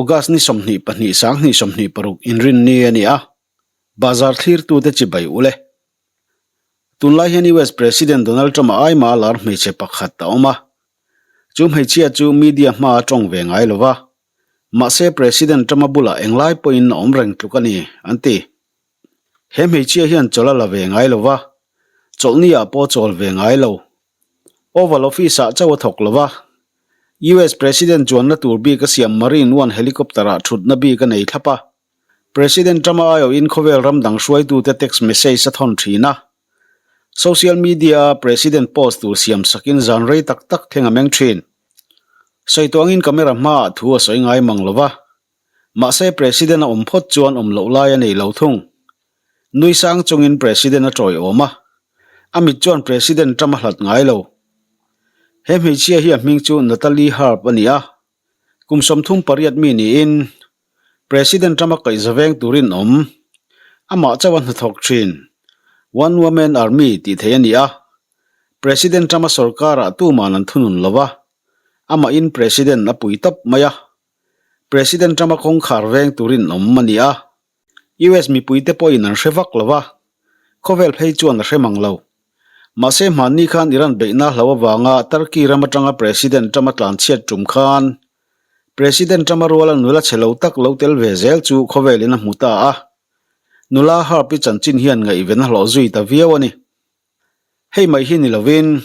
August ni 22 2026 Inrinni a ni a, Bazar thlirtute chibai ule. Tunlai hian US President Donald Trump-a aima lar hmeichhe pakhat a awm a. Chu hmeichhia chu media hmaa tawng ve ngai lo va. Mahse President Trump-a bulah englai pawhin a awm reng tluk a ni, an ti. He hmeichhia hian chawlh a la ve ngai lo va, chawlhni ah pawh a chawl ve ngai lo. Oval Office-ah chauh a thawk lo va, US President chuanna tur bik a siam Marine One helicopter-ah thutna bik a nei thlap a. President Trump-a aiawhin khawvel ram dang hruaitute text message a thawn thin a. Social media-a President post tur siam sakin zan rei tak tak thleng a meng thin. Sawi tuangin camera hmaah thu a sawi ngai mang lo va. Mahse President a awm phawt chuan awm loh lai a nei lo thung. Nui sang chungin President a tawiawm a. A mit chuan President Trump a hlat ngai lo. He hmeichhia hi a hming chu Natalie Harp a ni a. Kum 38 mi niin President Trump a kaihza veng turin awm. Amah chauh a hnathawk thin. One Woman Army tih theih a ni a. President Trump a sorkarah tuman an thunun lo va. Amahin President a pui tawp mai a. President Trump a kawngkhar veng turin awm a ni a. US mipuite pawhin an hre vak lo va. Khawvel phei chuan a hre mang lo. Mahse hmanni khan Iran beihna hlo avanga Turkey ram atanga President Trump a tlanchhiat tum khan President Trump-a ruala nula chhe lo tak lo tel ve zel chu khawvelin a hmu ta a. Nula Harp-i chanchin hian ngaihven a hlawh zui ta viau a ni. Hei mai hi ni lovin,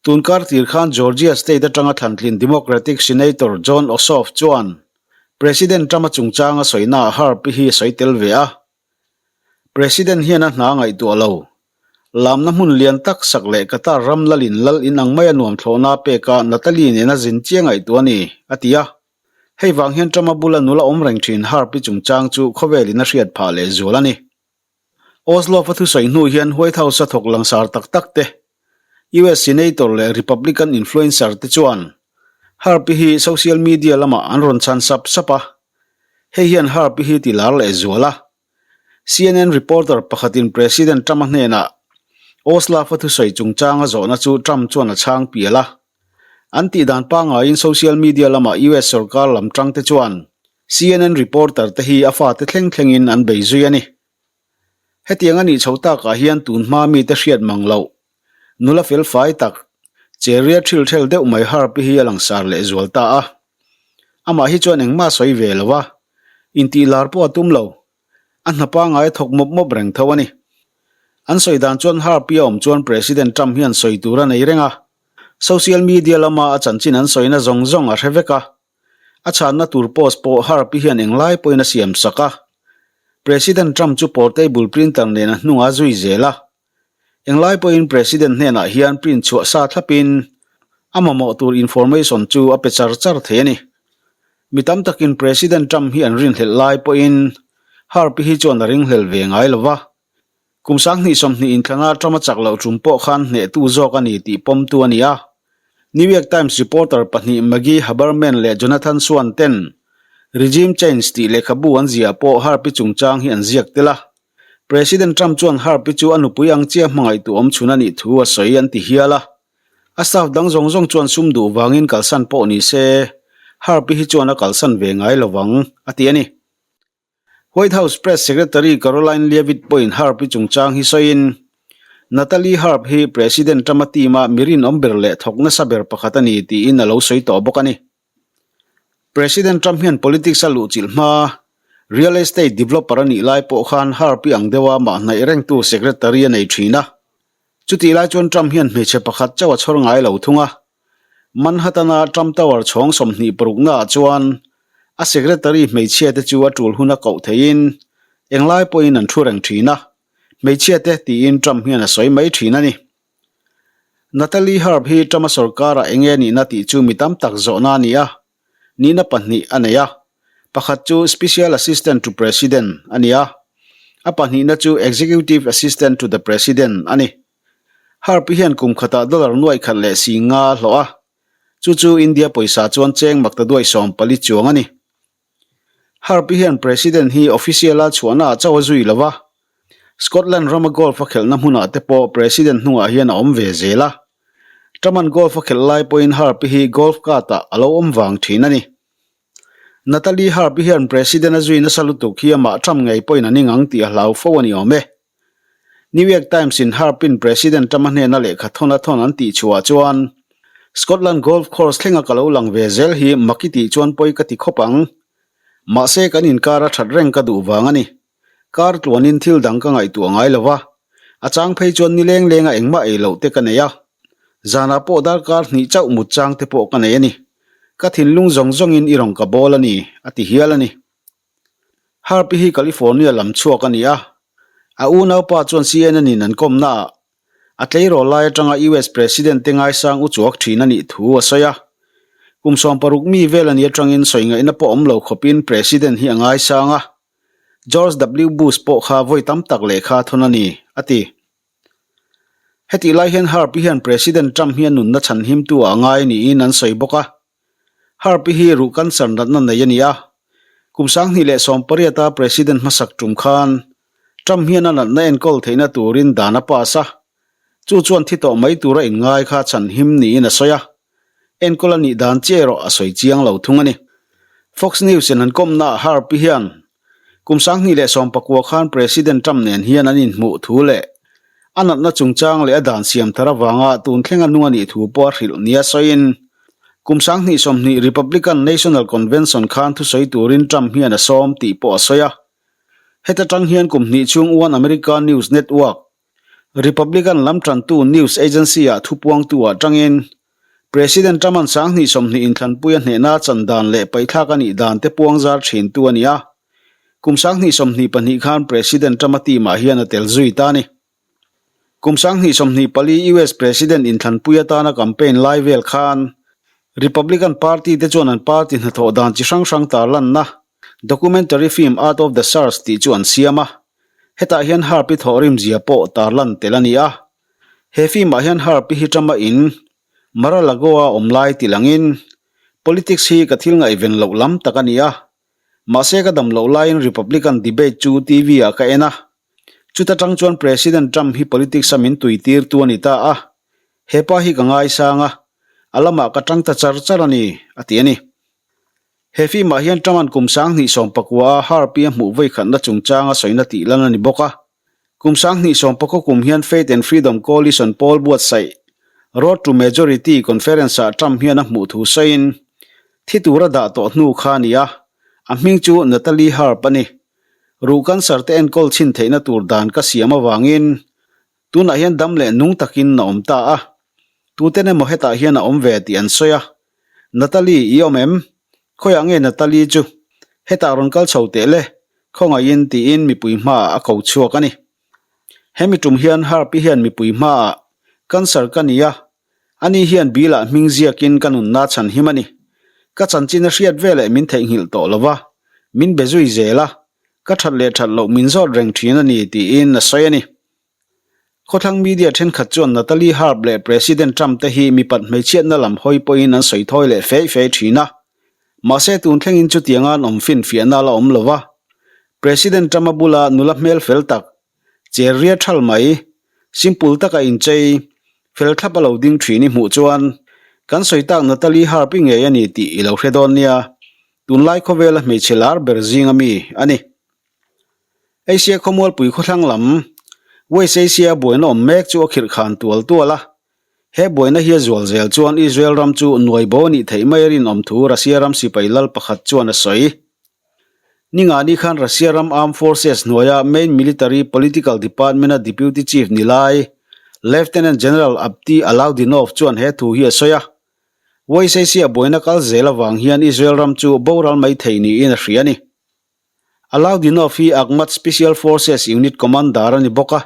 tun kar tir khan Georgia state atanga thlantlin Democratic Senator Jon Ossoff chuan President Trump-a chungchanga sawinaah Harp-i hi a sawi tel ve a. President hian a hna ngaihtuah lo. Lamna hmun lian tak sak leh Qatar ram lalin lal in ang maia nuam thlawhna a pek a, Natalie nena zin chiang ngaihtuah a ni, a ti a. Hei vang hian Trump-a bula nula awm reng thin Harp-i chungchang chu khawvelin a hriat phah leh zual a ni. Osloff-a thusawi hnu hian White House-a thawk langsar tak tak te, US Senator leh Republican influencer te chuan Harp-i hi social media lamah an rawn chhan sap sap a, Hei hian Harp-i hi ti lar leh zual a. CNN reporter pakhatin President Trump-a hnenah Oslaf-a thusawi chungchanga zawhna chu Trump chuan a chhang pial a. An tih dan pangaiin social media lama US sorkar lam tangte chuan CNN reporter te hi a fate thleng thlengin an bei zui a ni. Hetiang a nih chho takah hian tun hma mite hriat mang loh Nula fel fai tak, cheria thil thel deuh mai Harp-i hi a langsar leh zual ta a. Amah hi chuan engmah a sawi ve lo a, intih lar pawh a tum lo. A hna pangngai a thawk mawp mawp reng tho a ni. An sawi dan chuan Harp-i a awm chuan President Trump hian sawi tur a nei reng a. Social media lama a chanchin an sawina zawng zawng a hre vek a. A chhanna tur post pawh Harp-i hian englai pawhin a siam sak a. President Trump chu portable printer nen a hnungah a zui zel a. Englai pawhin President hnenah hian print chhuah sa thlapin a mamawh tur information chu a pe char char thei a ni. Mi tam takin President Trump hi an rinhlelh lai pawhin Harp-i hi chuan a ringhlel ve ngai lo va. Kum 2020 inthlana Trump a chak loh tum pawh khan hnehtu zawk a ni tih pawmtu a ni a. New York Times reporter pahnih Maggie Haberman leh Jonathan Swan ten Regime Change tih lehkhabu an ziah pawh Harp-i chungchang hi an ziak tel a. President Trump chuan Harp-i chu a nupui ang chiah hmangaihtu awm chhun a nih thu a sawi an ti hial a. A staff dang zawng zawng chuan sum duh vangin kalsan pawh ni se, Harp-i hi chuan a kalsan ve ngai lo vang, a ti a ni. White House Press Secretary Karoline Leavitt pawhin Harp-i chungchang hi sawiin, Natalie Harp hi President Trump-a team-a mi rinawm ber leh thawk nasa ber pakhat a ni tiin a lo sawi tawh bawk a ni. President Trump hian politics a luhchilh hma, real estate developer a nih lai pawh khan Harp-i ang deuha mah hnaih rengtu secretary a nei thin a. Chutih lai chuan Trump hian hmeichhe pakhat chauh a chhawr ngai lo thung a. Manhattan-a Trump Tower chhawng 26 naah chuan a secretary hmeichhia te chu a tul hun a koh theihin englai pawhin an thu reng thin a, hmeichhia te tiin Trump hian a sawi mai thin a ni. Natalie Harp hi Trump-a sorkarah eng nge nihna tih chu mi tam tak zawhna a ni a, nihna pahnih a nei a. Pakhat chu Special Assistant to President a ni a, a pahnihna chu Executive Assistant to the President a ni. Harp hian kum khatah dollar nuaih khat leh si nga a hlawh a, chu chu India pawisa chuan cheng maktaduai 14 chuang a ni. Harp hian President hi official-a chhuahnaah chauh a zui lo va, Scotland rama golf a khelhna hmunah te pawh President hnungah hian a awm ve zel a. Trump-a'n golf a khelh lai pawhin Harp hi golf cart-ah a lo awm vang thin a ni. Natalie Harp-i hian President a zui nasa lutuk hi amah Trump ngei pawhin a ning ang tih a hlau fo a ni awm e. New York Times-in Harp-in President Trump-a hnena lehkha thawn a thawn an tih chhuah chuan, Scotland Golf Course thlenga ka lo lang ve zel hi mak i tih chuan pawi ka ti khawp ang. Mahse kan inkar a that reng ka duh vang a ni. Kar tluanin thil dang ka ngaihtuah ngai lo va, a chang phei chuan ni leng lenga engmah ei loh te ka nei a. Zanah pawh darkar hnih chauh mut chang te pawh ka nei a ni. Ka thinlung zawng zawngin i rawn ka bawl a ni, a ti hial a ni. Harpy hi California lam chhuak a ni a, a unaupa chuan CNN in an kawmnaah A tleirawl lai atanga US President te ngaisang u chuak thin a nih thu a sawi a. Kum 16 mi vel a nih atangin sawi ngaihna pawh awm lo khawpin President hi a ngaisang a. George W. Bush pawh kha vawi tam tak lehkha a thawn a ni, a ti. Hetih lai hian Harp-i hian President Trump hi a nunna chhanhimtu ah a ngai niin an sawi bawk a. Harp-i hi ruh cancer natna nei a ni a. Kum 2018 a President hmasak tum khan Trump hian a natna enkawl theihna turin dan a pass a. Chu chuan thi tawh mai tura inngai kha chhanhim niin a sawi a. Enkawl a nih dan chiah erawh a sawi chiang lo thung a ni. Fox News in an kawmnaah Harp-i hian Kum 2019 khan President Trump nen hian an inhmuh thu leh a natna chungchang leh a dan siam thar avanga tun thlenga nung a nih thu pawh a hrilh nia sawiin kum 2020 Republican National Convention khan thusawi turin Trump hian a sawm tih pawh a sawi a. Heta tang hian kum hnih chhung One America News Network Republican lam tantu news agency-ah thupuangtu-ah tangin President Trump-a'n 2020 inthlanpui a hnehna chan dan leh paihthlak a nih dan te puang zar thintu a ni a. Kum 2022 khan President Trump-a team-ah hian a tel zui ta a ni. Kum 2024 US President inthlanpui atana campaign lai vel khan Republican Party te chuan an party hnathawh dan chi hrang hrang tarlanna documentary film Art of the Search tih chu an siam a. Hetah hian Harp-i thawhrim zia pawh tarlan tel a ni a. He film-ah hian Harp-i hi Trump-a in Mar-a-Lago-a awm lai ti langin, Politics hi ka thil ngaihven loh lam tak a ni a. Mahse ka dam loh laiin Republican debate chu TV-ah ka en a. Chuta tang chuan President Trump hi politics-a min tuitirtu a ni ta a. Hepa hi ka ngaisang a, a lamah ka tang ta char char a ni, a ti a ni. He film-ah hian Trump-a'n kum 2019 a Harp-i a hmuh vawikhatna chungchanga sawina tih lan a ni bawk a. Kum 2019 kum hian Faith and Freedom Coalition pawl buatsaih Road to Majority Conference-ah Trump hian a hmuh thu sawiin, thi tura dah tawh hnu kha a ni a, a hming chu Natalie Harp a ni. Ruh cancer te enkawl chhin theihna tur dan ka siam avangin tunah hian dam leh nung takin a awm ta a. Tuten emaw hetah hian a awm ve tih an sawi a. Natalie, i awm em? Khawiah nge Natalie chu? Hetah rawn kal chho teh le, khawngaihin tiin mipui hmaah a ko chhuak a ni. Hemi tum hian Harp-i hian mipui hmaah Cancer ka ni a, ani hian bilah hming ziakin ka nunna chhan him a ni. Ka chanchin a hriat veleh min theihnghilh tawh lo va, min be zui zel a, ka that leh that loh min zawt reng thin a ni tiin a sawi a ni. Khawthlang media thenkhat chuan Natalie Harp leh President Trump te hi mipat hmeichhiatna lam hawi pawhin an sawi thawi leh fei fei thin a. Mahse tun thlengin chutianga an awm finfiahna a la awm lo va. President Trump-a bula nula hmel fel tak, cher ria thal mai, simple taka inchei, fel thlap a lo ding thin i hmuh chuan kan sawi tak Natalie Harp i ngei a ni tih i lo hre dawn nia. Tunlai khawvela hmeichhe lar ber zinga mi a ni. Asia khawmualpui khawthlang lam, West Asia buaina awm mek chu a khirh khan tual tual a. He buaina hi a zual zel chuan Israel ram chu nuai bo a nih theih mai a rinawm thu Russia ram sipai lal pakhat chuan a sawi. Ningani khan Russia ram Armed Forces hnuaia Main Military Political Department-a Deputy Chief ni lai, Lieutenant General Apti Alaudinov chuan he thu hi a sawi a. West Asia buaina kal zel avang hian Israel ram chu boral mai thei niin a hria a ni. Alaudinov hi Akhmat Special Forces Unit Commander a ni bawk a.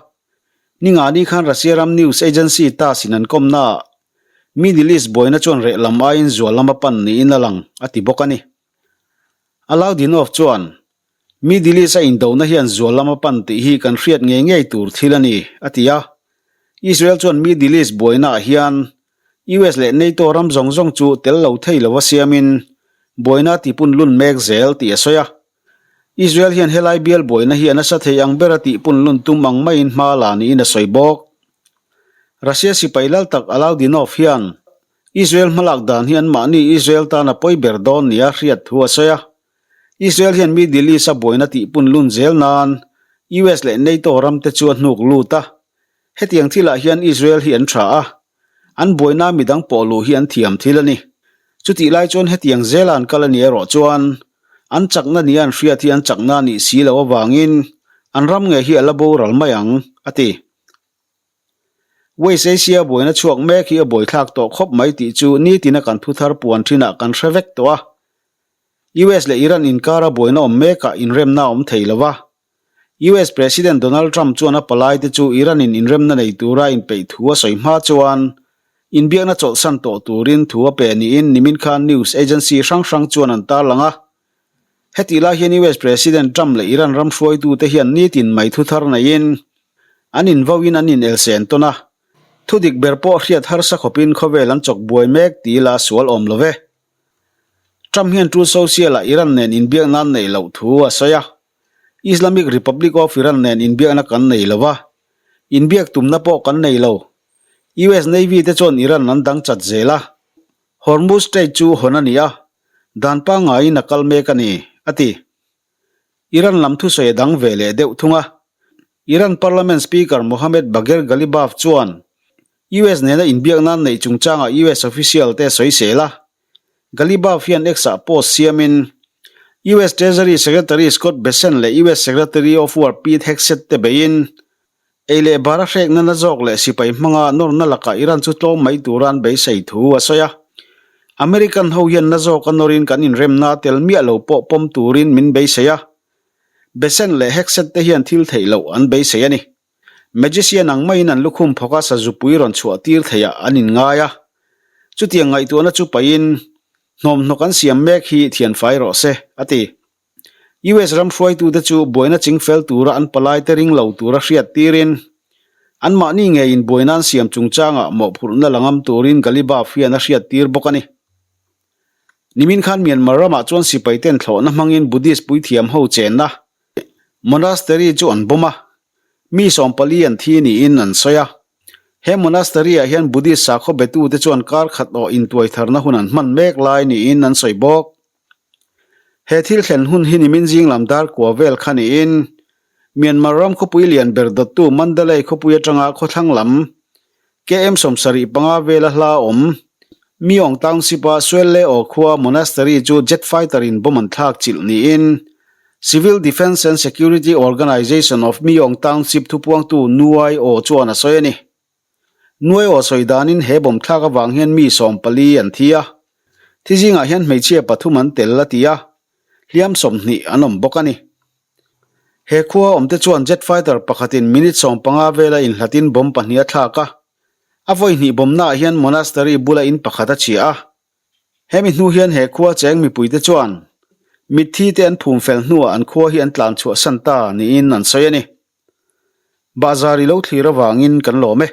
Ningani khan Russia ram news agency TASS in an kawmnaah Middle East buaina chuan reh lam aiin zual lam a pan niin a lang, a ti bawk a ni. Alaudinov chuan, Middle East a indona hian zual lam a pan tih hi kan hriat ngei ngei tur thil a ni, a ti a. Israel chuan Middle East buainaah hian US leh NATO ram zawng zawng chu tel lo thei lova siamin buaina a tihpun lun mek zel tih a sawi a. Israel hian helai bial buaina hi a nasa thei ang bera tihpun lun tum ang maiin hma la niin a sawi bawk. Russia sipai lal tak Alaudinov hian Israel hmalak dan hi anmahni Israel tan a pawi ber dawn nia hriat thu a sawi a. Israel hian Middle East-a buaina tihpun lun zel nan US leh NATO ramte chu a hnuk lut a. Hetiang thilah hian Israel hi an tha a, an buaina midang pawh luh hi an thiam thil a ni. Chutih lai chuan hetiang zela an kal a nih erawh chuan an chakna nia an hriat hi an chakna a nih si loh avangin an ram ngei hi a la boral mai ang, a ti. West Asia buaina chhuak mek hi a buaithlak tawh khawp mai tih chu nitina kan thuthar puan thinah kan hre vek tawh a. US leh Iran inkara buaina awm mekah inremna a awm thei lo va. US President Donald Trump chuan a palaite chu Iran-in inremna nei tura inpeih thu a sawi hma chuan inbiakna chawlhsan tawh turin thu a pe niin nimin khan news agency hrang hrang chuan an tarlang a. Hetih lai hian US President Trump leh Iran ram hruaitute hian nitin mai thuthar neiin an invoin an inelsen tawn a, thudik ber pawh hriat harsa khawpin khawvel an chawk buai mek ti ila sual awm lo ve. Trump hian Truth Social-ah Iran nen inbiakna an neih loh thu a sawi a, Islamic Republic of Iran nen inbiakna kan nei lo va, inbiak tumna pawh kan nei lo. US Navy te chuan Iran an dang chat zel a, Hormuz Strait chu hawn a ni a, dan pangaiin a kal mek a ni, a ti. Iran lam thusawi a dang ve leh deuh thung a. Iran Parliament Speaker Mohammad Bagher Ghalibaf chuan US nena inbiakna an neih chungchangah US official te sawisel a. Ghalibaf hian X-ah post siamin US Treasury Secretary Scott Bessent leh US Secretary of War Pete Hegseth te beiin ei leh bar a hrekna na zawk leh sipai hmanga nawrna lakah Iran chu tlawm mai tura an beisei thu a sawi a. American ho hian na zawka nawrin kan inremna tel miah lo pawh pawm turin min beisei a. Bessent leh Hegseth te hian thil theih loh an beisei a ni. Magician ang maiin an lukhum phawka sazupui rawn chhuah tir theiah an inngai a. Chutiang ngaihtuahna chu pahin, hnawmhnawk an siam mek hi thianfai rawh se, a ti. US ram hruaitute chu buaina chingfel tura an palaite ring lo tura hriat tirin, anmahni ngeiin buaina an siam chungchangah mawhphurhna la ngam turin Ghalibaf hian a hriat tir bawk a ni. Nimin khan Myanmar ramah chuan sipaiten thlawhna hmangin Buddhist puithiam ho chenna Monastery chu an bawm a, mi 40 an thi niin an sawi a. He monastery-ah hian Buddhist sakhaw betute chuan kar khat awh intuaitharna hun an hman mek lai niin an sawi bawk. He thil thlen hun hi nimin zing lam dar kua vel kha niin Myanmar ram khawpui lian ber dawttu Mandalay khawpui atanga khawthlang lam KM 75 vela hla awm Myong Township-a Suelle Aw khua Monastery chu jet fighter in bomb an thlak chilh niin Civil Defence and Security Organization of Myong Township thupuangtu Nuai Aw chuan a sawi a ni. Nuai Aw sawi danin he bomb thlak avang hian mi 14 an thi a, thi zingah hian hmeichhia pathum an tel a ti a, hliam 20 an awm bawk a ni. He khua awmte chuan jet fighter pakhatin minute 15 vela inhlatin bomb pahnih a thlak a, A vawi hnih bawmnaah hian monastery bula in pakhat a chhia a. Hemi hnu hian he khua cheng mipuite chuan mitthi te an phum fel hnuah an khua hi an tlan chhuah san ta niin an sawi a ni. Bahzar i lo thlir avangin kan lawm e.